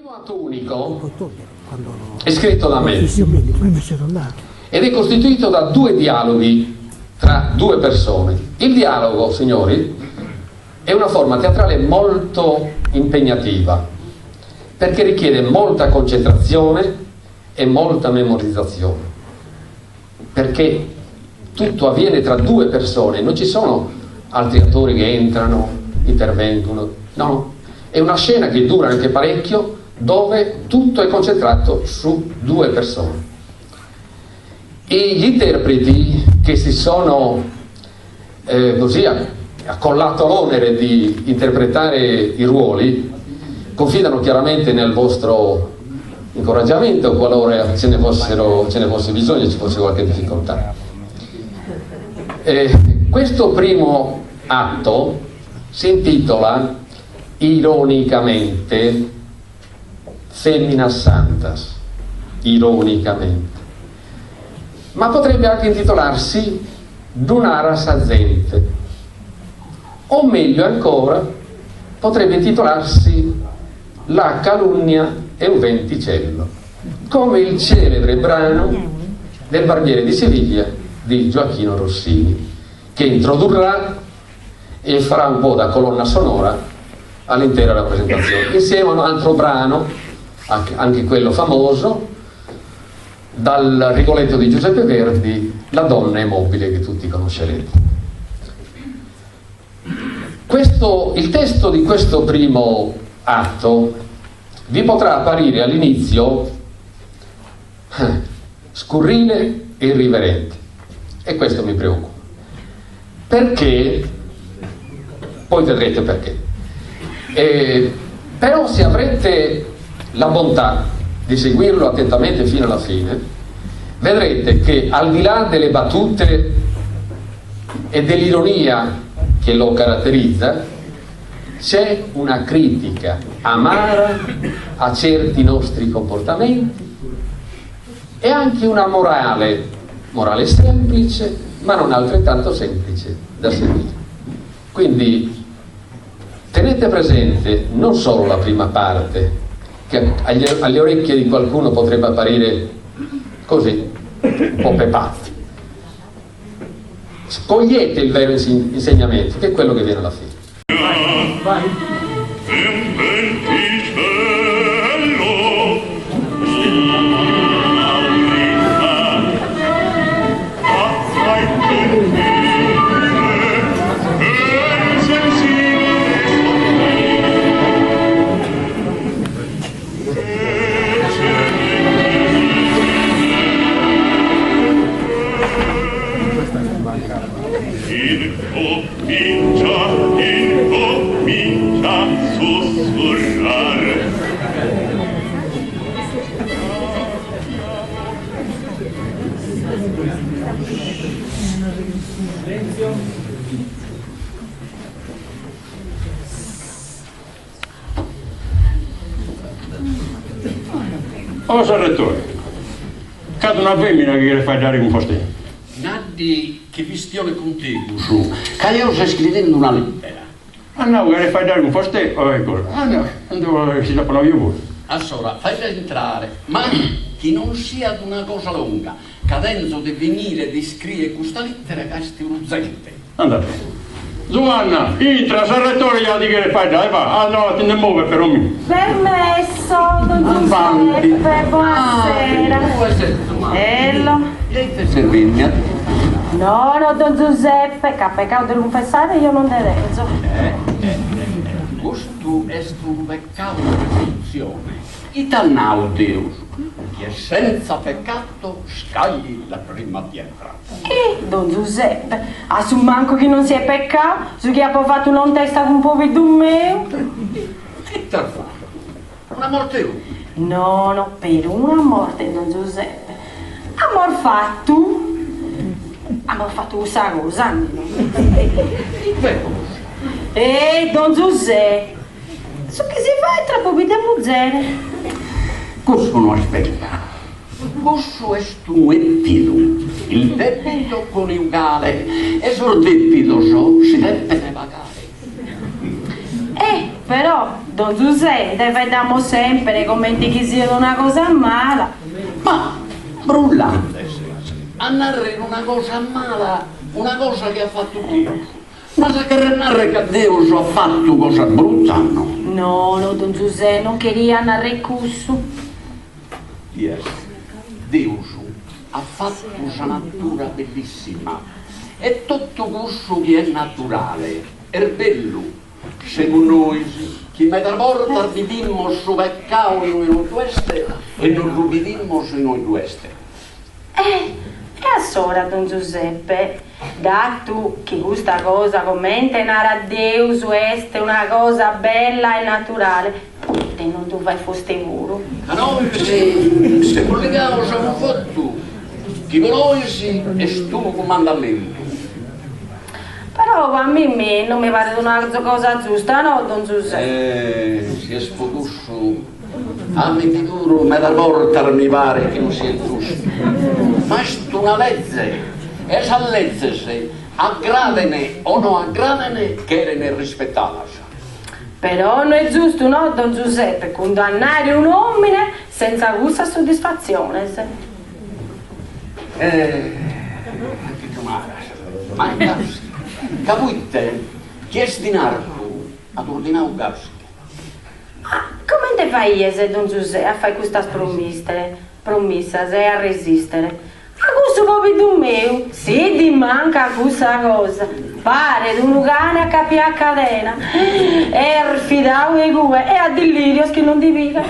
primo atto unico è scritto da me ed è costituito da due dialoghi tra due persone. Il dialogo, signori, è una forma teatrale molto impegnativa perché richiede molta concentrazione e molta memorizzazione, perché tutto avviene tra due persone, non ci sono altri attori che entrano, intervengono, no, è una scena che dura anche parecchio dove tutto è concentrato su due persone. E gli interpreti che si sono eh, così accollato l'onere di interpretare i ruoli confidano chiaramente nel vostro incoraggiamento qualora ce ne, fossero, ce ne fosse bisogno e ci fosse qualche difficoltà. Eh, questo primo atto si intitola ironicamente Feminas Santas, ironicamente, ma potrebbe anche intitolarsi Ddu narat sa zente, o meglio ancora potrebbe intitolarsi La calunnia è un venticello, come il celebre brano del Barbiere di Siviglia di Gioachino Rossini, che introdurrà e farà un po' da colonna sonora all'intera rappresentazione, insieme a un altro brano, anche quello famoso, dal Rigoletto di Giuseppe Verdi, La donna è mobile, che tutti conoscerete. Questo, il testo di questo primo atto vi potrà apparire all'inizio eh, scurrile e irriverente e questo mi preoccupa. Perché? Poi vedrete perché. Eh, però se avrete la bontà di seguirlo attentamente fino alla fine, vedrete che al di là delle battute e dell'ironia che lo caratterizza, c'è una critica amara a certi nostri comportamenti e anche una morale, morale semplice, ma non altrettanto semplice da seguire. Quindi tenete presente non solo la prima parte, che agli, alle orecchie di qualcuno potrebbe apparire così, un po' pepazzi. Cogliete il vero insegnamento, che è quello che viene alla fine. Vai. O s'arretore, c'at una femina chi cheret faeddare cun vostè. Nadi chi chistionet cun tegus, ca eo so iscrivende una littera. At nau cheret faeddare cun vostè o e cosa. Ah no, ando si l'apo nau eo puru. Assora, faila intrare, ma chi non siat una cosa longa, ca tenzo de finire de iscrier custa littera ca est urgente. Andat bene. Zuanna, intra, s'arretore ja ti cheret faeddare, va, ah no, ti nde movet però mi. Permesso, don Giuseppe, bonasera. Ello. Ite servimus? No, no, don Giuseppe, ca pecadu de cunfessare eo non nde tenzo. Eh, eh, eh, custu est unu pecadu de presuntzione. Ite at nau Deus? Chi est sentza pecatu scagli la prima pietra. Eh, don Giuseppe, a su mancu chi non siet pecadu, su chi apo fatu nontesta cun pobiddu meu. Ite as fatu? Una morte umile? No, no, peruna morte, don Giuseppe. Amos fatu, amos fatu cussa cosa, no. Ite cosa? Eh, don Giusè, su chi si faet tra pobiddu e muzere. Cussu no est pecadu. Cussu est unu 'etidu, il debito coniugale, e sos depidos si depent pagare. Eh! Però, don Zusè, nde faeddamos sempere comente chi siat una cosa mala. Ma, brullande ses, a narrer una cosa mala una cosa chi at fatu Deus. Ma as a cherrer narrer ca Deus at fatu cosas brutas, no? No, no, don Zusè, non cheria narrer cussu. Bies, Deus at fatu sa natura bellissima e totu cussu chi est naturale est bellu, semus nois chi medas bortas bidimos su pecau inue non ddu est e non ddu bidimos inue ddu est. E assora, don Zuseppe, datu chi custa cosa comente narat Deus est una cosa bella e naturale, poite non ddu fait vostè puru? Ca nois semus ligados a unu votu chi po nois est unu cumandamentu. Però a mimmi non mi paret una cosa giusta, no, don Zusè? Eh, si est po cussu, a mimmi puru medas bortas mi paret chi non siet giustu. Ma est una leze, e sas lezes, agradene o no agradene, cheren rispetadas. Però no est giustu, no, don Giuseppe, cundannare un'omine senza cussas soddisfatziones. Eh, chi ddu naras, ma gasi, ca poite chi est in artu at ordinau gasi. Ma comente faies, don Giusè, a fai custas promissas e a resistere? A cussu pobiddu meu, si ddi mancat cussa cosa, paret unu cane acapiau a cadena, est fidau de cue e at dillirios chi non ddi pigat.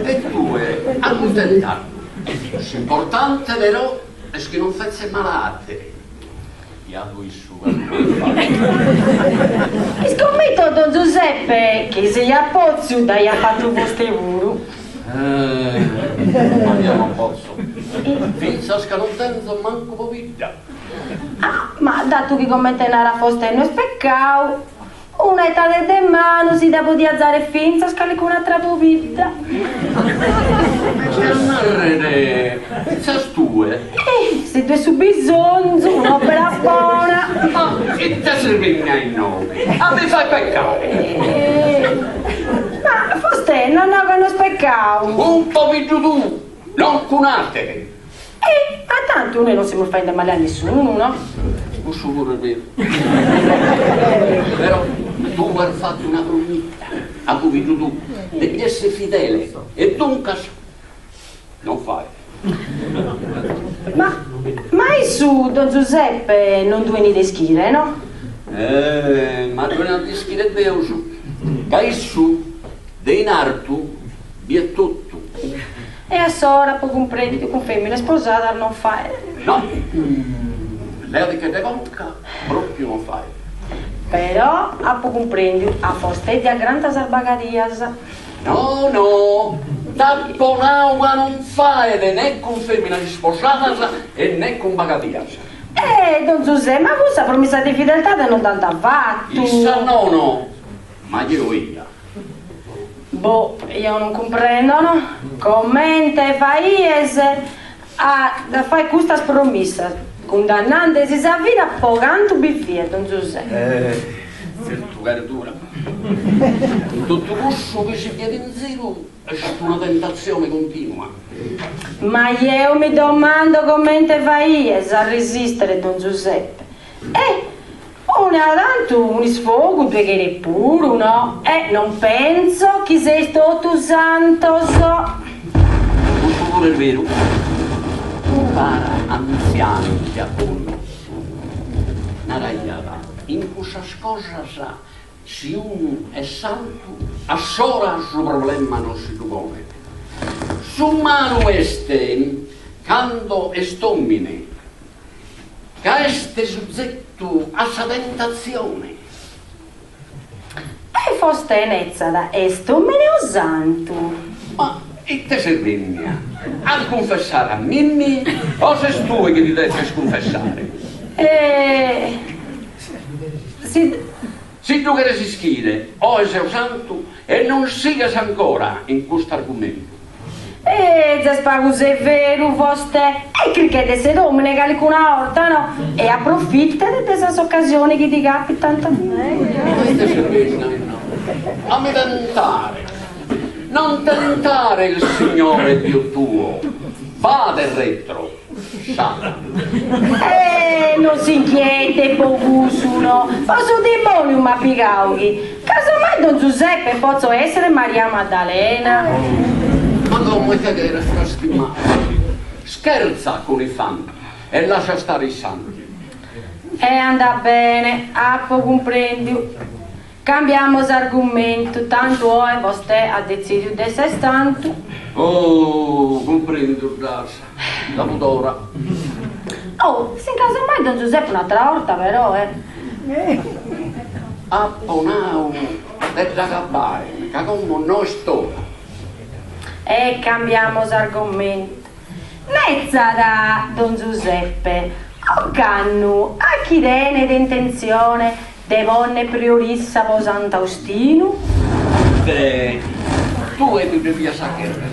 E tue acuntentaddu. S'importante però est chi non fetzet male a àtere. Biadu issu ca lu podet fàghere. Iscommito, don Zuseppe, chi si iat potziu dd'aiat fatu vostè puru. Eh, ma deo non potzo. Fintzas ca non tenzo mancu pobidda. Ah, ma datu chi comente narat vostè no est pecau, Una 'etade de manu si dda podiat zare fintzas calicun'atra pobidda. Comente a nàrrere, fintzas tue? Eh, si ddu est su bisonzu, un'òpera bona. Ma ite ses bennia inoghe? A mi fai peccare? Eh, ma vostè no at nau ca no est pecau. Cun pobiddu tuu, non cun àtere. E a tantu nois non semus faende male a nessunu, no? Cussu puru est beru. Però tue as fatu una promita a pobiddu tuu de ddi esser fidele e duncas non fait. Ma ma issu, don Zuseppe, non ddu 'enit a ischire, no? Eh, ma ddu 'enit a ischire Deus, ca issu de in artu biet totu. E assora apo cumprèndidu cun fèminas sposadas non faet. No, leadiche de conca, pròpiu non faet. Però apo cumprèndidu, a vostè ddi agrant sas bagadias. No, no, t'apo nau ca non faet ne cun fèminas isposadas e ne cun bagadias. Eh, don Zusè, ma cussa promissa de fideltade non dd'ant fatu. Issa nono, ma jeo eia. Boh, eo non cumprendo, no? Comente faies a fai custas promissas, cundannandesi sa vida po cantu bi fiat, don Zusè? Eh, tzertu ca est dura. Cun totu cussu chi si biet in ziru est una tentatzione continua. Ma jeo mi domando comente faies a resistere, don Zuseppe. Eh, Una tantu un'isfogu ddue cheret puru, no? E non pentzo chi seis totus santos. Custu puru est beru. Unu para antzianu chi apo connotu naraiat, in cussas cosas si unu est santu assora su problema non si ddu ponet. Su malu est cando est òmine Ca est suzetu a sa tentatzione. E vostè netzat, est omine o santu? Ma ite ses bennia? A cunfessare a mimmi o ses tue chi ti depes cunfessare? E si. Si ddu cheres ischire, oe seo santu e non sigas ancora in custu argumentu. E ses pagu severu, vostè. E chirchet de esser omine calicuna 'orta, no? E aprofittet de sas ocasiones chi ti capitant. Ma ite ses bennida a mi tentare? Non tentare il Signore Dio tuo, vade retro, Satana. E non s'inchietet po cussu, no? Po su dimoniu m'at pigau chi, casomai don Zuseppe potzo essere Maria Maddalena. Ma como ite cheres frastimare? Scherza cun i fanti e lascia stare i santi. E andat bene, apo cumprendiu. Cambiamos argumentu, tantu oe vostè at detzidiu de esser santu. Oh, cumprendiu dd'as, da fut ora. Oh, s'in casu mai don Giuseppe un'atra 'orta però, eh. Apo nau de dd'agabbare, ca como no est ora. E cambiamos argomentu. Netzat don Zuseppe, ocannu a chi tenet intentzione de ponner priorissa po Sant'Austinu? Beh, tue bi devias a cherrer.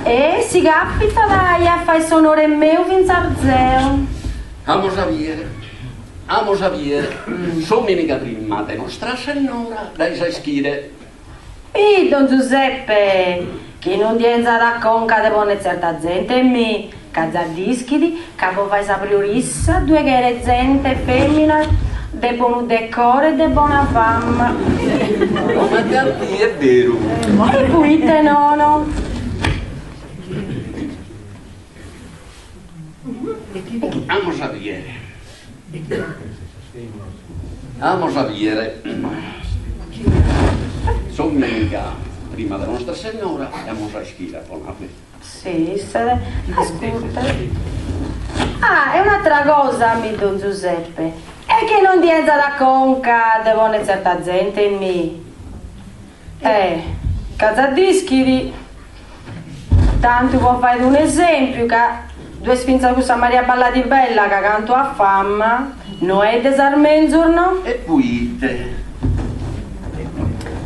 E si capitat ia a fai s'onore meu fintzas zeo. Amos a biere, amos a biere, s'ominiga prima de Nostra Sennora dd'ais a ischire. Ih, don Zuseppe, chi non di 'enzat a conca de ponner tzerta zente, mi, ca za dd'ischit ca po fai sa priorissa ddue cheret zente femina de bonu decoro e de bona fama. Comente a tie, est beru. E puite nono? Amos a biere. Amos a biere. S'ominiga prima de Nostra Sennora e amos a ischire po narrer. Si, issat. Ascurta. Ah, e un'atra cosa, mi don Zuseppe, e chi non di 'enzat a conca de ponner tzerta zente, mi. Eh, ca za dd'ischit. Tantu po fai un'esempiu, ca ddu est fintzas cussa Maria Balladibella ca cantu a fama no est de sas menzus no? E puite?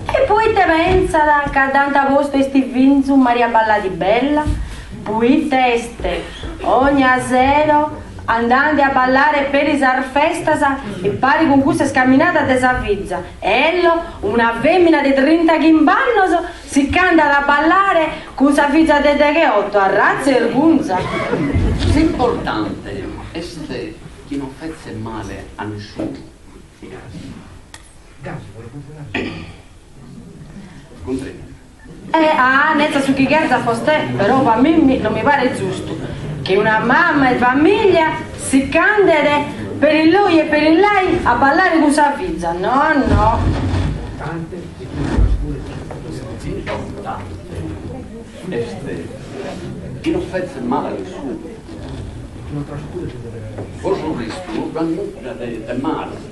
E puite pentzat ca dd'ant postu a istivinzu Maria Balladibella? Puite est ogna sero andande a ballare peri sas festas impari cun cussa iscaminada de sa fiza, ello, una femina de trintachimb'annos Si ch'andat a ballare cun sa fiza de degheoto, arratza 'e 'irgunza! S'importante est chi non fetzet male a nessunu. Cumprendi? Eh, ah, netzat su chi cherzat vostè, però a mimmi non mi paret giustu chi una mama 'e famiglia si ch'andet peri illoi e peri illai a ballare cun sa fiza, no no. S'importante est chi non fetzet male a nessunu. Po su restu no b'at nudda de male.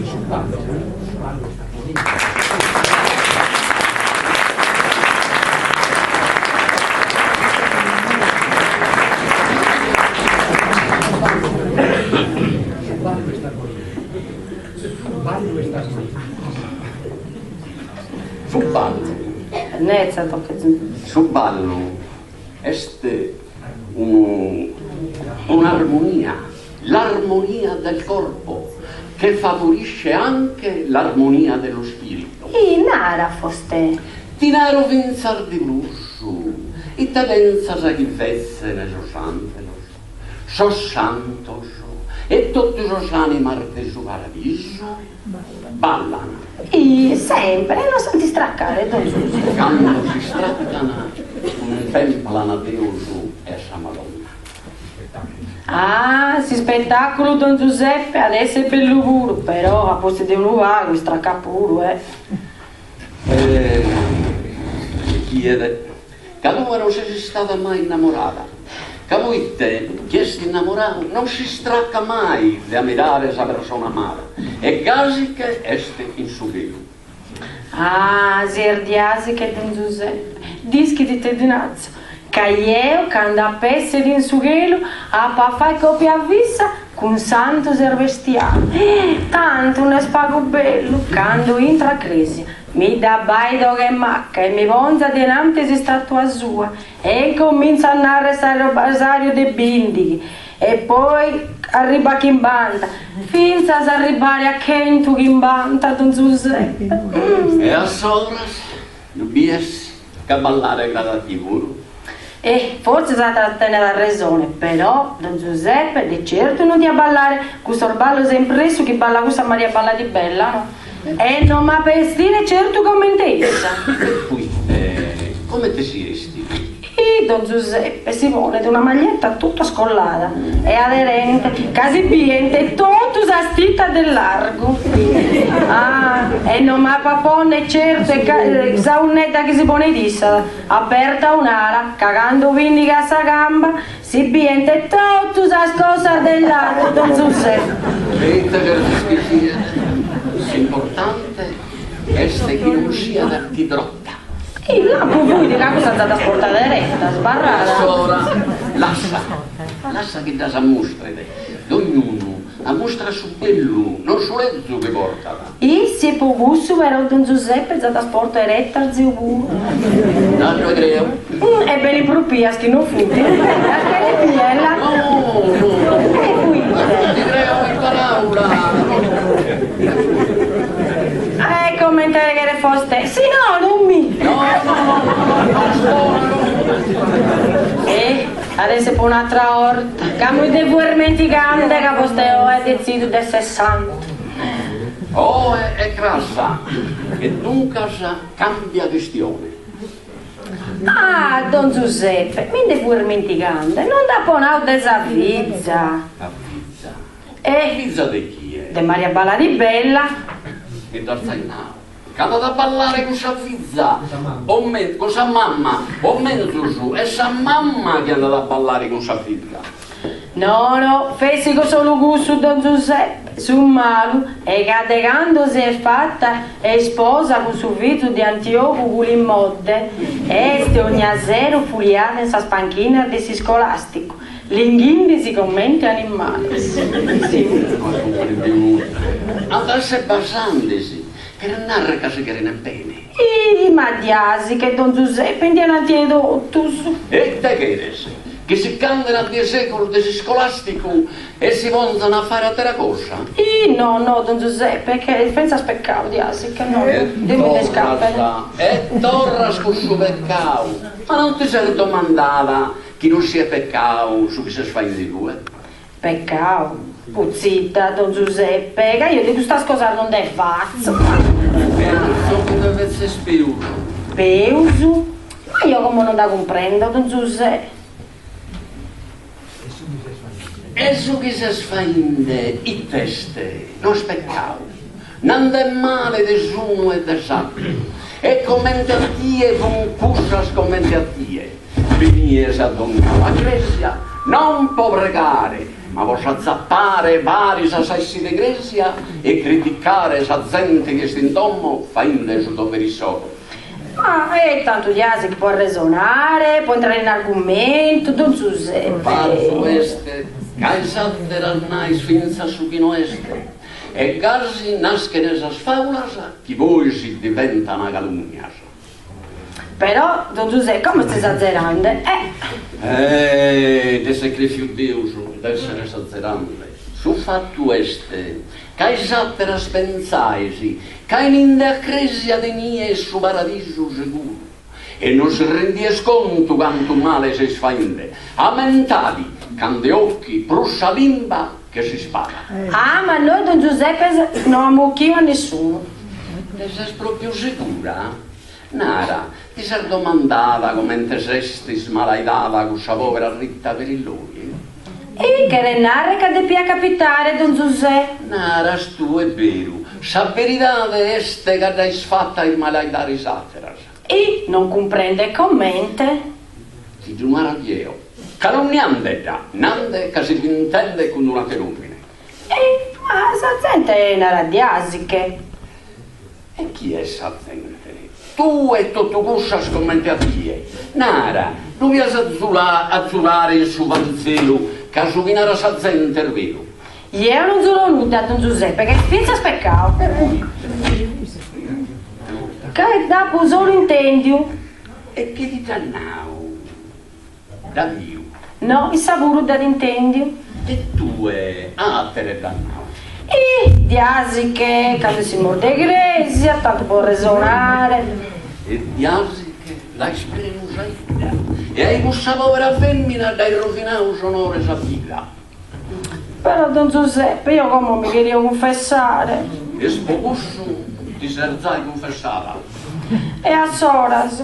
Su ballu. Su ballu est unu un'armonia L'armonia del corpo, che favorisce anche l'armonia dello spirito. Ih, nara vostè. Ti naro fintzas de prus, ite pentzas chi fetzen sos ànzelos, sos santos e totu sos ànimas de su paradisu? Ballan. Ih, sempre, e non s'ant istracare, don Zuzi. Cando s'istracan, cuntemplan a Deus e a sa Madonna. Ah, s'ispetàculu don Giuseppe at esser bellu puru, però a pustis de unu pagu istracat puru, eh. E si chiet ca tue non ses istada mai innamorada, ca poite chi est innamoradu non s'istracat mai de ammirare sa persona amada, e gasiche est in su chelu. Ah, si est diasi che don Giuseppe, dd'ischit ite ddi natzo. Ca jeo cando ap'essere in su chelu apo a fai copia fissa cun Santu Serbestianu. Tantu no est pagu bellu cando intro a cresia mi dd'abbaido che macca e mi ponzo dinanti s'istatua sua e incomintzo a narrer su rosariu de bindighi e poi arribo a chimbanta fintzas a arribbare a chentuchimbanta don Zuseppe. E assoras lu bies Ca ballare agradat a tie puru. E fortzis s'atera tenet arresone, però don Zuseppe de certu non dia ballare cussos ballos in pressu chi ballat cussa Maria Balladibella, no? E non m'apo a estire certu comente issa. E puite, comente si estit? Ih, don Zuseppe si ponet una maglietta totu scollada e aderente ca si bient totu sas titas de largu. Ah, e non m'apo a ponner certu sa 'unnedda chi si ponet issa, aperta a un'ala, ca cando pinnigat sa camba si bient totu sas cossas de largu, don Zuseppe. E ite cheres chi siat? S'importante est chi non siat tidrotta. Ih, lampu fuit ca cussa za ddas portat eretta, sbarrada. Assora, lassa, lassa chi ddas ammustret, dognunu ammustrat su bellu, non su lezu chi portat. Ih, si est po cussu però don Zuseppe za ddas porto erettas zeo puru. Ddu creo. E beni propias chi non funt, ddas cheres bier? No, no, no. E puite? Ti creo in paraula. E comente cheret vostè. Si no, non mi. No, no, no, no, no, E adesso po un'atra 'orta, ca mi nde fui irmentigande ca vostè oe at detzidu de esser santu. Oe e crasa, e duncas cambia chistione. Ah, don Zuseppe, mi nde fui irmentigande, non nd'apo nau de sa fiza. Sa fiza? E fiza de chie? De Maria Balladibella. Mi dd'as zai nau. Ca andat a ballare cun sa fiza, o me, cun sa mamma, o menzus, est sa mamma chi andat a ballare cun sa fiza. No, no, fessi solu cussu, don Zuseppe, su malu est ca de cando si est fata isposa cun su fizu de Antiogu Culimodde, est ogna sero fuliada in sas panchinas de s'iscolasticu, Linghindesi comente animales. No apo cumprendiu nudda. Ant a esser basandesi, cheret narrer ca si cheren bene. Ih, ma diasi che don Zuseppe in diananti 'e totus. E ite cheres? Chi si ch'anden a die segus de s'iscolasticu e si ponzan a fagher atera cosa? Ih, no, no, don Zuseppe, che fintzas peccau, diasi che no, Deus mi nde scappet. E torras cun su peccau. Ma non ti ses domandada Chi non siet peccau su chi ses fainde tue? Peccau? Putzita, don Zuseppe, ca io de custas cosas non nde fatzo. Pentzo chi nde fetzes peus. Peus? Ma io como non dda cumprendo, don Zuse'. E su chi ses fainde it'est? No est peccau? Nande male de s'unu e de s'atteru. E comente a tie fun cussas comente a tie. Benies a domo a cresia non po pregare, ma po s'atzapare paris a sa 'essida 'e cresia e criticare sa zente chi est in domo fainde su dovere issoro. Ma e tantu diasi chi po arresonare, po intrare in argumentu, don Zuseppe. Farsu est ca is àteras nais fintzas su chi no est, e gasi naschen sas fàulas chi pois diventan calunnias. Però, don Zusè, como est esazerande, eh! Eh, dd'esset crèfiu Deus de èssere esazerande. Su fatu est ca is àteras pentzais ca 'eninde a crèsia tenies su paradisu seguru e non si rendies contu cantu male seis fainde. Amentadi ca nde 'ochit prus sa limba che s'ispada. Ah, ma nois don Giuseppe no amus 'ochiu a nessunu. Nde ses pròpiu segura? Nara, ti ses domandada comente s'est ismalaidada cussa pòbera Rita Perilloni? E cheret narrer ca depiat capitare, don Zusè. Naras tue beru, sa beridade est ca dd'ais fata ismalaidare is àteras. E non cumprendo comente. Ti ddu naro jeo. Calunniande-dda, nande ca si dd'intendet cun un'ater'omine. E ma sa zente narat diasiche. E chie est sa zente? Tue e totu cussas comente a tie. Nara, ddu. Ddu dias a zurare in su Vanzelu ca su chi narat sa zente est beru. Jeo non zuro nudda, don Zuseppe, ca est fintzas pecau. Ca dd'apu solu intendiu. E chie ti dd'at nau? Dd'at biu. No, issa puru dd'at intendiu. E tue a àtere dd'as nau? Ih, diasiche, cando essimus de crèsia, tantu po arresonare. E diasiche l'ais prenu sa 'idda e ai cussa pòbera fèmina dd'ais rovinau s'onore e sa vida. Però don Zuseppe, eo como mi cherio cunfessare. Est po cussu ti ses zai cunfessada. E assoras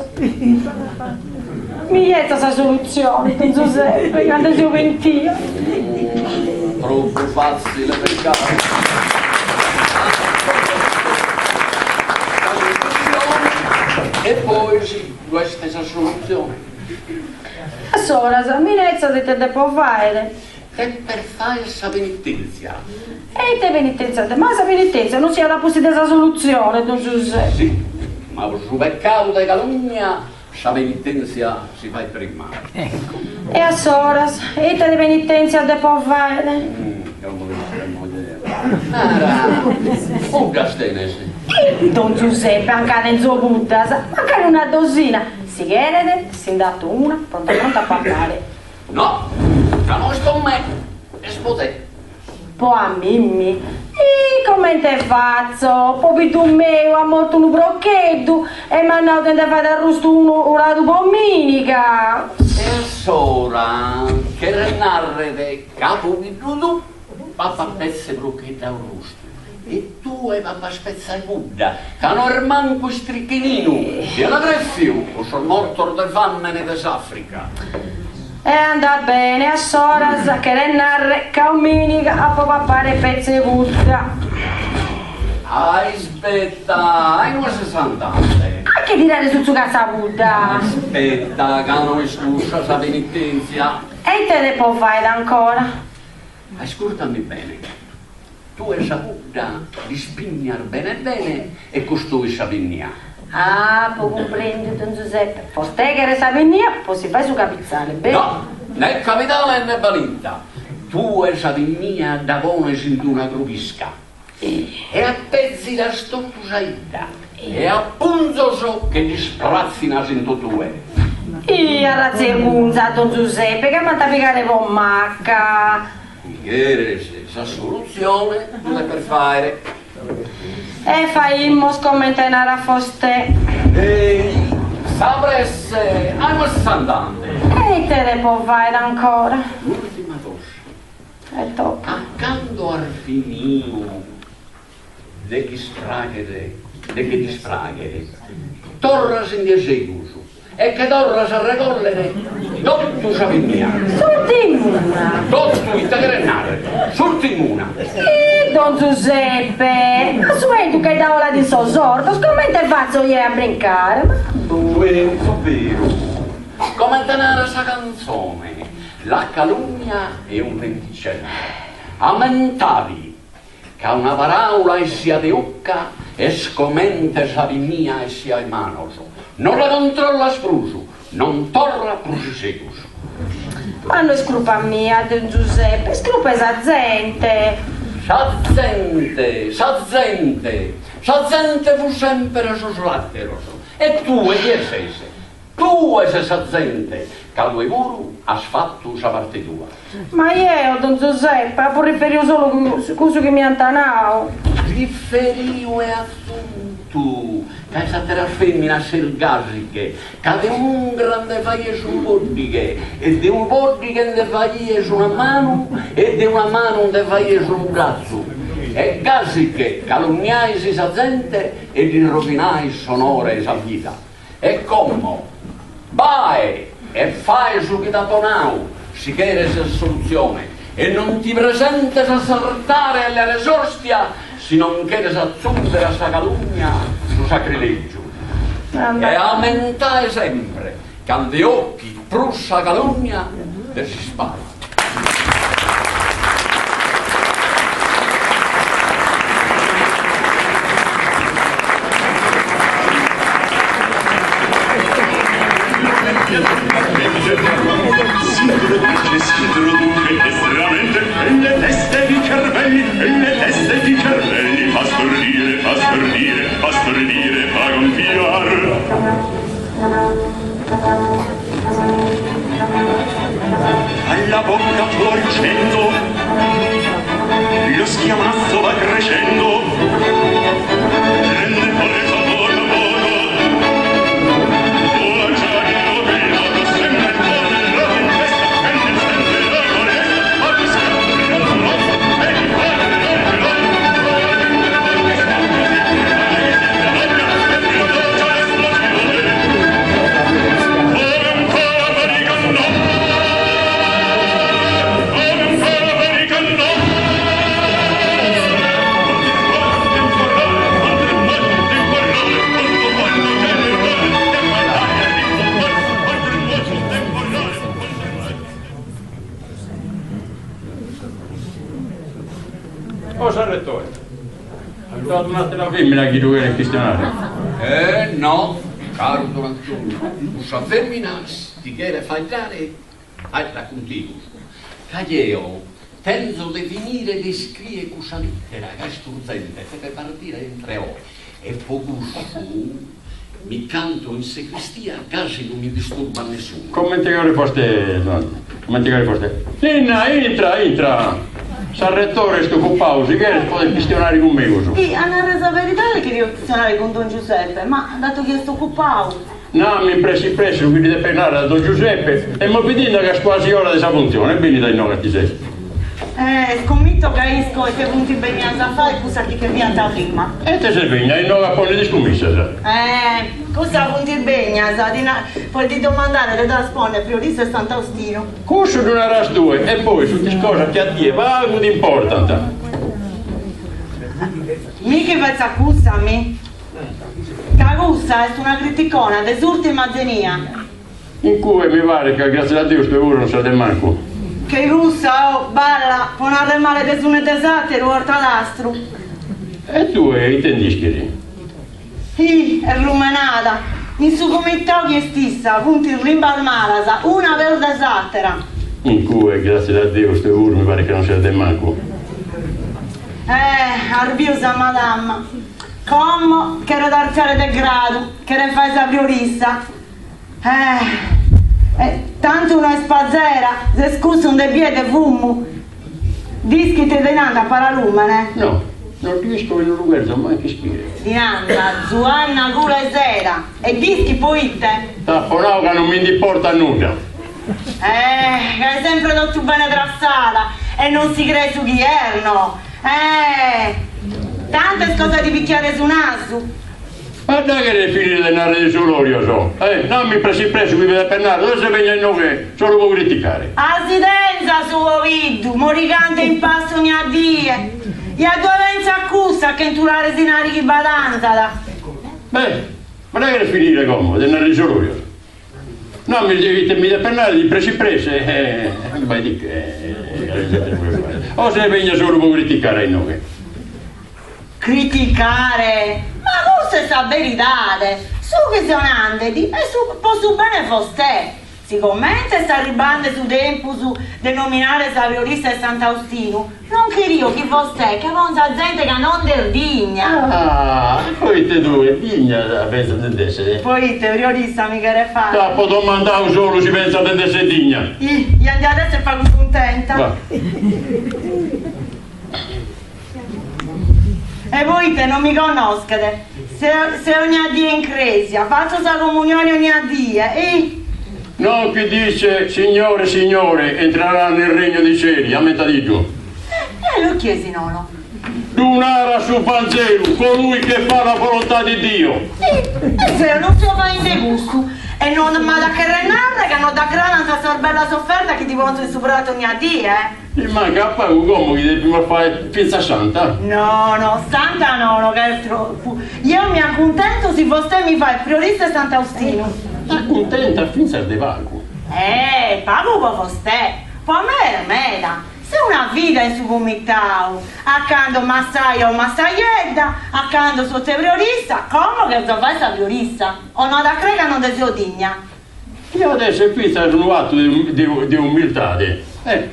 mi 'etas sa solutzione, don Zuseppe, ca nde seo pentia. Tropu fatzile peccare. E pois ddu est sa solutzione. Assoras mi netzas ite depo fàere. Depes fàere sa penitèntzia. E ite penitèntzia? Ma sa penitèntzia non siat a pustis de sa solutzione, don Zuseppe. Si, ma pro su pecadu de calunnia sa penitèntzia si fait prima. E assoras, ite de penitèntzia depo fàere? Nara, puddas tenes? Ih, don Zuseppe, anca tenzo puddas, mancari una dosina, si cheret, si nd'ato una, pronta pronta a papare. No, ca no est po me, est po te. Po a mimmi? Ih, comente fatzo? Pobiddu meu at mortu unu procheddu e m'at nau de nde fàere arrustu unu 'oradu po mìniga. E assora cheret nàrrere ca pobiddu tuu papat petza 'e procheddu arrustu e tue papas petza 'e pudda, ca no est mancu istrichininu, fiat crèfiu cun sos mortos de fàmene de s'Àfrica. E andat bene, assoras cheret narrer ca dominiga apo papare petza 'e pudda. Aisbetta, a inue ses andande? A che tirare su tzugu a sa pudda. Aspetta, ca no est cussa sa penitèntzia. E ite depo fàere ancora? Ascurtami bene, tue sa pudda l'ispignas bene bene e costois sa pinnia. Ah, apo cumprendiu, don Zuseppe, vostè cheret sa pinnia po si fai su capitzale, beru? No, ne capitale ne balinta, tue sa pinnia dda pones in d'una crobisca e apetzigas totu sa 'idda e a punzos che dd'ispratzinas in totue. Ih, arratza 'e 'irgunza, don Zuseppe, ca m'ant a pigare po macca. Si cheres sa solutzione ddu depes fàere. E faimos comente narat vostè. Ei, sa presse, a inue ses andande? E ite depo fàere ancora? L'ùrtima cosa. E toca. A cando as finiu de ch'ispràghere, de che dd'ispràghere, torras in die segus e che torras a regòllere totu sa pinnia. S'ùrtimuna. Totu, ite cheret nàrrere, s'ùrtimuna. Ih, don Zuseppe, ma su 'entu che dda 'olat in sos ortos, comente fatzo jeo a brincare? Ma boh. Su 'entu, beru. Comente narat sa cantzone, La calunnia è un venticello. Ammentadi Ca una paraula essia de 'ucca est comente sa pinnia essia 'e manos, non la controllas prus, non torrat prus in segus. Ma no est crupa mia, don Giuseppe, est crupa 'e sa zente. Sa zente, sa zente, sa zente fut semper sos àteros, e tue chie ses? Tue ses sa zente, ca tue puru as fatu sa parte tua. Ma jeo, don Zuseppe, apo riferiu solu cussu chi m'iant nau. Riferiu e azuntu, ca is ateras feminas seis gasiche, ca de un'ungra nde faies unu poddighe, e de unu poddighe nde faies una manu, e de una manu nde faies unu bratzu. E gasiche calunniais sa zente e ddis rovinais s'onore 'e sa vida. E como, bae e fae su chi t'apo nau, si cheres s'assolutzione, e non ti presentes a s'artare a leare s'ostia, si non cheres atzùndere a sa calunnia su sacrilegiu. E amentae sempre ca nde 'ochit prus sa calunnia de s'ispada. stordire fa gonfiar. Alla bocca fuoriuscendo lo schiamazzo va crescendo prende forza poco a poco ora già che lo vedo sempre il cuore la tempesta prende sempre la foresta fa piscare l'altro e il padre O s'arretore. B'at un'àtera fèmina chi ddu cheret chistionare. Eh no, caru don Antonio, cussa fèmina si cheret faeddare, faeddat cun tegus, ca jeo tenzo de finire de iscrier cussa lìtera ca est urzente e devet partire intre oe, e po cussu mi ch'ando in segristia gasi non mi disturbat nessunu. Comente cheret vostè, don Antonio, comente cheret vostè. Ninna, intra, intra! S'arretore est ocupau, si cheres podes chistionare cun megus. Ih, a narrer sa veridade cherio chistionare cun don Giuseppe, ma datu chi est ocupau. Nami in pressi pressi su chi ddi depes narrer a don Giuseppe e movidinde ca est quasi ora de sa funtzione, beni dae inoghe a ti sesi. Eh, scommito ca isco ite funt bennias a fai cussas chi che fiant prima. E ite ses bennia inoghe a ponni iscummissas? Eh, cussas funt bennias po ddi domandare de ddas ponni priorissa 'e Sant'Austinu. Cussu ddu naras tue e poi sunt is cosas chi a tie pagu t'important. Mi chi fetzat cussa, mi. Ca cussa est una criticona de s'urtima zenia. In cue mi paret ca gràtzias a Deus tue puru non ses de mancu. Che cussa, oh, balla, po narrer male de s'unu e de s'àteru, 'ortat astru. E tue ite nd'ischis? Ih, est lumenada. In su comitau chi est issa, funt is limbas malas, una peus de s'àtera. In cue, gràtzias a Deus, tue puru mi paret ca non ses de mancu. Eh, arbiu sa madama. Como cheret artziare de gradu, cheret fai sa priorissa. Eh, e tantu no est pazera, s'est cussu nde biet de fumu. Dd'ischis ite ddi nant a paralùmene? No, no dd'isco e no lu cherzo mancu ischire. Ddi nant Zuanna culu 'e seda, e dd'ischis poite? T'apo nau ca non mi nd'importat nudda. Eh, ca est sempre totu bene trassada e non si creet su chi est, no. Eh, tantu est cosa de pichiare su nasu. Ma dda cheres finire de narrer isolòrios? Eh, nami pressi pressi su chi mi depes narrer, o ses bennia inoghe solu pro criticare? Asi tenza su pobiddu, morigande in pasu ogna die. Ja ddue pentzat cussa a chentulare s'inari chi badanzat. Beh, ma dda cheres finire como de narrer isolòrios? Nami ite mi depes narrer pressi pressi e bai ti che o ses bennia solu pro criticare a inoghe? Criticare? Ma custa est sa beridade! Su chi seo nande-ti est po su bene vostè! Sigomente est arribande su tempus de nominare sa priorissa 'e Sant'Austinu, non cherio chi vostè che ponzat zente ca non nd'est digna. Ah, poite tue digna pensas de nd'essere? Poite, priorissa mi cheret fagher? T'apo domandau solu si pensas de nd'essere digna. Ih, ja nde at esser pagu cuntenta. Va. E poite non mi connoschet? Seo ogna die in cresia, fatzo sa comunione ogna die, ih! Non chi dice Signore, Signore entrerà nel regno dei cieli, ammentadiddu. E lu chie si nono? Ddu narat su Vangelu, colui che fa la volontà di Dio. Ih, e zeo non seo fainde custu, e non m'at a cherrer narrer ca no dd'aggradant sas bellas ofertas chi ddi ponzo in su pratu ogna die, eh? Ti mancat pagu como chi depimus fai fintzas santa? No, no, santa nono, ca est tropu. Jeo mi acuntento si vostè mi fait priorissa 'e Sant'Austinu. T'acuntentas fintzas de pagu. Eh, pagu po vostè, po me est meda. Seo una vida in su comitau, a cando massaja o massaiedda, a cando sottepriorissa, como cherzo fai sa priorissa. O no at a crei ca non nde seo digna? Diat esser fintzas unu atu de umiltade, eh.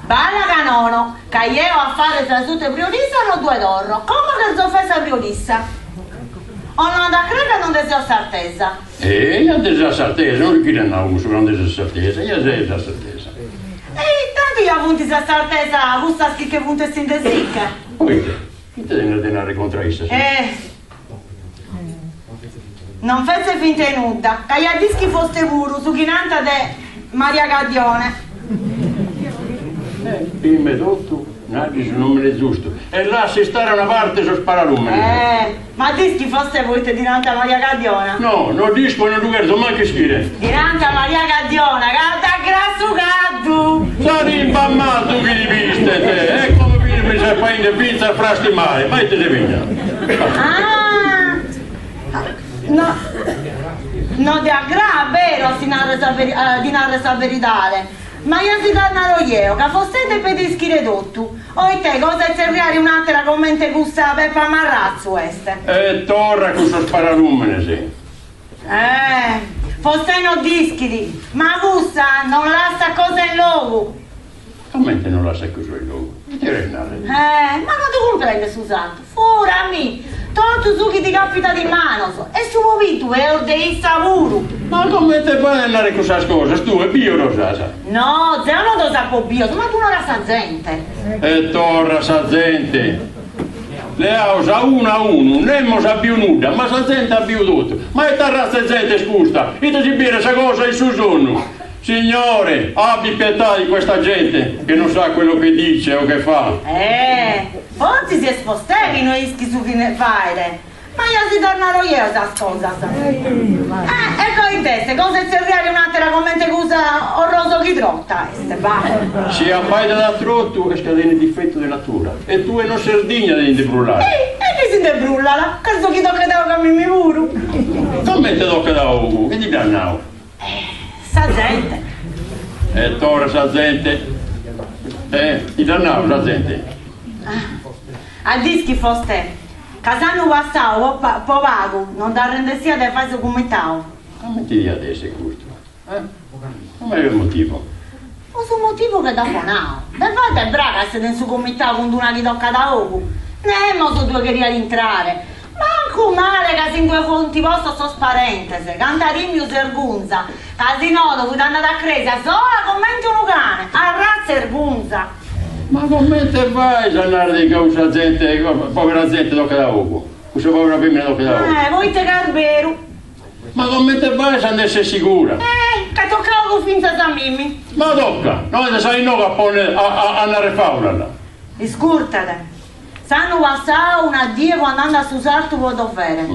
Balla ca nono, ca jeo a fare sa sutepriorissa no ddue torro, como cherzo fai sa priorissa. O no at a crei ca non nde seu a s'artesa. E ja nde ses a s'artesa, non chi dd'at nau cussu ca non nde ses a s'artesa, ja ses a s'artesa. E tantu ja funt a s'artesa cussas chi che funt essindesicche. Poite? Ite tenes de narrer contra a issas? Eh. Non fetze finta 'e nudda, ca ja dd'ischit vostè puru su chi nant de Maria Cadione. Eh, prima 'e totu nadi su nomene giustu e lassa istare a una parte sos paralùmenes. Eh, ma dd'ischit vostè poite ddi nant Maria Cadiona? No, no dd'isco e no ddu cherzo mancu ischire. Ddi nant Maria Cadiona ca at grassu caddu. Sa limba mazu chi ti pistet e como puru mi ses fainde fintzas frastimare, ma ite si pigna? Ah! No, no ti agradat, beru, a si narrer sa a ti narrer sa veridade, ma ja si dda naro jeo, ca vostè depet ischire totu, o ite cosa 'e tzerriare un'atera comente cussa Pepa Marrazzu est. E torra cun sos paralùmenes. Eh, vostè no dd'ischit, ma cussa non lassat cosa in logu. Comente non lassat cosa in logu? Ite cheres narrer? Eh, ma non ddu cumprendes su sardu. Fura mi totu su chi ti capitat in manos e su pobiddu peus de issa puru. Ma comente faghes a narrer cussas cosas tue bios ddos as? No, zeo non ddos apo bios, ma ddu narat sa zente. E torra sa zente. Leaos a unu a unu, nemos at biu nudda, ma sa zente at biu totu. Ma ite arratza 'e zente est custa? Ite si bidet sa cosa in su sonnu? Signore, abbi pietà di questa gente che non sa quello che dice o che fa. Eh, fortzis est vostè chi no ischit su chi faet. Ma ja si ddas naro jeo sas cosas. Eh, e coit'est, cosa 'e tzerriare un'àtera comente cussa orroso chi trota est, va. Si abbaidat a trotu est ca tenet difetu de natura e tue non ses digna de ndi brullare. E chi si nde brullat? Cherzo chi tochet a ogu a mimmi puru. Comente tochet a ogu? Chie ti dd'at nau? Eh, sa zente. E torra sa zente. Eh, ti dd'at nau sa zente. A dd'ischit vostè ca s'annu passau po pagu non dd'arrendessia de fai su cumitau. Comente diat essi custu? Eh? Cale motivu? Po su motivu chi t'apo nau. De fai de braga a essere in su cumitau cun d'una chi tocat a ogu. Nemos ddue cheriat intrare. Mancu male ca si ndue funt postos sos parentes, ca ant timiu s'ergunza, ca si nono fut andada a cresia sola comente unu cane. Arratza ergunza! Ma comente fais a narrer ca cussa zente, povera zente tocat a ogu? Cussa povera femina tocat a ogu? Eh, poite ca est beru. Ma comente fais a nd'esser sigura? Eh, ca tocat a ogu fintzas a mimmi. Ma toca, no andes a inoghe a ponner, a narrer faulas. Iscurtat, s'annu passau una die fua andande a su sartu po dovere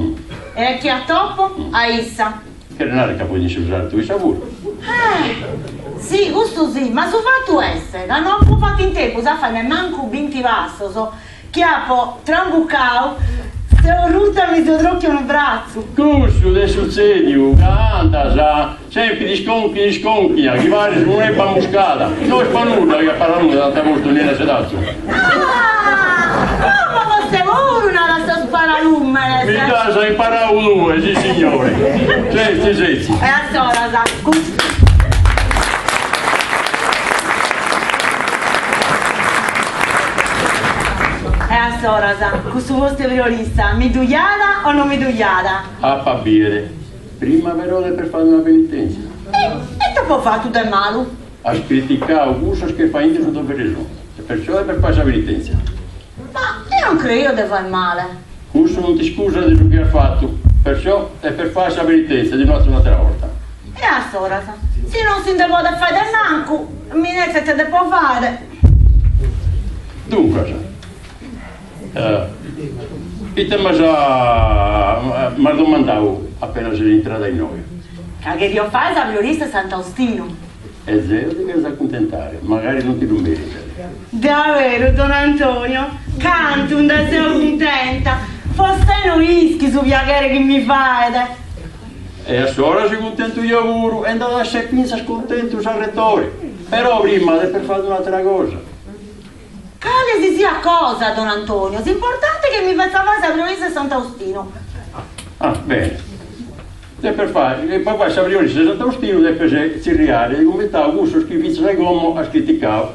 e a chie atopo? A issa. Cheret narrer ca fuit in su sartu issa puru. Eh, si, custu si, ma su fatu est ca no apo fatu in tempus a fai nemmancu binti passos chi apo trambucau, seo ruta e mi seo tròchiu unu bratzu. Cussu t'est sutzèdiu ca andas sempri isconchina isconchina chi paris un'ebba muscada, no est po nudda chi a paralùmene t'ant postu Nina Sedatzu. Ah! Como vostè puru narat sos paralùmenes! Mi dd'as imparau tue, sissignore. Setzi, setzi. E assoras, custu. E assoras, cussu postu 'e priorissa mi ddu jat o non mi ddu jat? Apo a bìere. Prima però depes fare una penitèntzia. E ite apo fatu de malu? As criticau cussos chi faint su dovere sou e perciò depes fare sa penitèntzia. Ma eo non creio de fai male. Cussu non t'iscusat de su chi as fatu, perciò depes fare sa penitèntzia, ti lu natzo un'àtera 'orta. E assoras, si non si nde podet fai de mancu, mi netze ite depo fare. Duncas, ite m'as m'as domandau apenas ses intrada inoghe? Ca cherio fai sa priorissa 'e Sant'Austinu. E zeo ti cherzo acuntentare, magari non ti lu meritas. Daveru, don Antonio, cantu nde seo cuntenta, vostè no ischit su piaghere chi mi faet. E assora seo cuntentu jeo puru e nd'at a esser fintzas cuntentu s'arretore. Però prima depes fagher un'atera cosa. Cale si siat cosa, don Antonio, s'importante chi mi fetzat fai sa priorissa 'e Sant'Austinu. Ah, bene. Depes fai, po fai sa priorissa 'e Sant'Austinu depes tzirriare de cumitau cussos chi fintzas a como as criticau.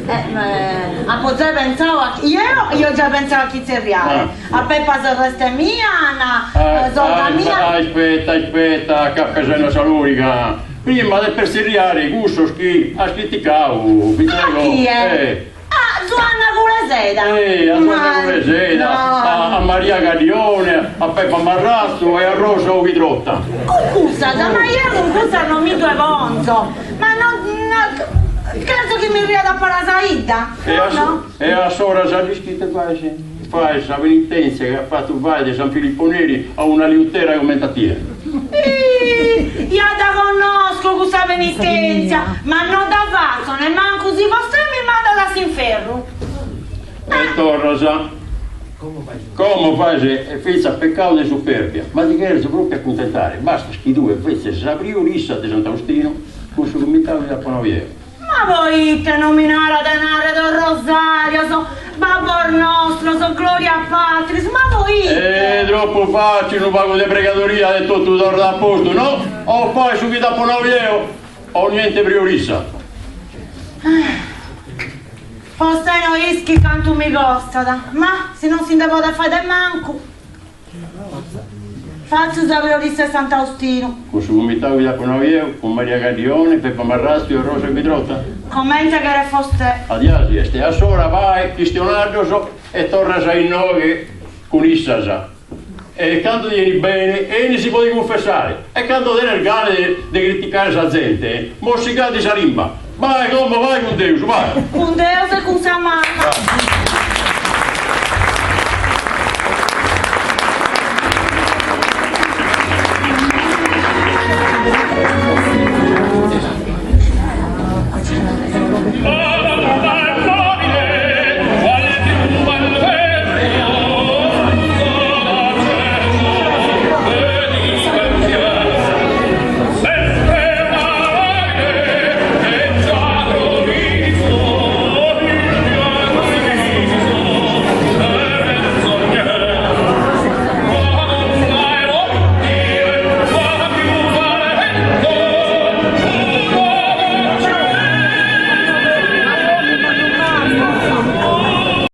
Eh, apo giai pentzau a chi, eo aio giai pentzau a chi tzerriare, a Pepa sorresta mia, a sorga mia. Aspetta, aspetta, ca pesende sa loriga, prima depes tzerriare cussos chi as criticau, A chie? A Zuanna Culeseda. Eh, a Zuanna Culeseda, a Maria Caddione, a Pepa Marrazzo e a Rosa Oghidrotta. Cun cussas, ma jeo cun cussas non mi ddue ponzo, ma no, no, cherzo chi mi riat a palas sa 'idda, no no. E assora za l'ischis ite faes? Faes sa penitenzia chi at fatu fai de San Filippo Neri a una liutera comente a tie. Ih, ja dda connosco cussa penitenzia, ma no dda fatzo nemmancu si vostè mi mandat a s'inferru. E torras. Como faes fintzas pecau de superbia, ma ti cherzo propriu acuntentare, bastas chi tue fetzes sa priorissa de Sant'Austinu cun su comitau chi t'apo nau jeo. Ma poite no mi narat de narrer sos rosarios, Babbos nostros, Gloria Patris, ma poite? E troppu facili, unu pagu de pregadoria e totu torrat a postu, no? O faes su chi t'apo nau jeo o niente priorissa. Vostè no ischit cantu mi costat, ma si non si nde podet fai de mancu. Fatzu sa priorissa 'e Sant'Austinu. Cun su cumitau chi t'apo nau jeo, cun Maria Caddione, Pepa Marrazzo e Rosa Oghidrotta? Comente cheret vostè. Adiasi est. Assora bae, chistionaddos e torras a innoghe cun issas. E cando ti 'enit bene, 'enis po ti cunfessare. E cando tenes gana de criticare sa zente, mossigadi sa limba. Bae como, bae cun Deus, bae. Cun Deus e cun sa mama.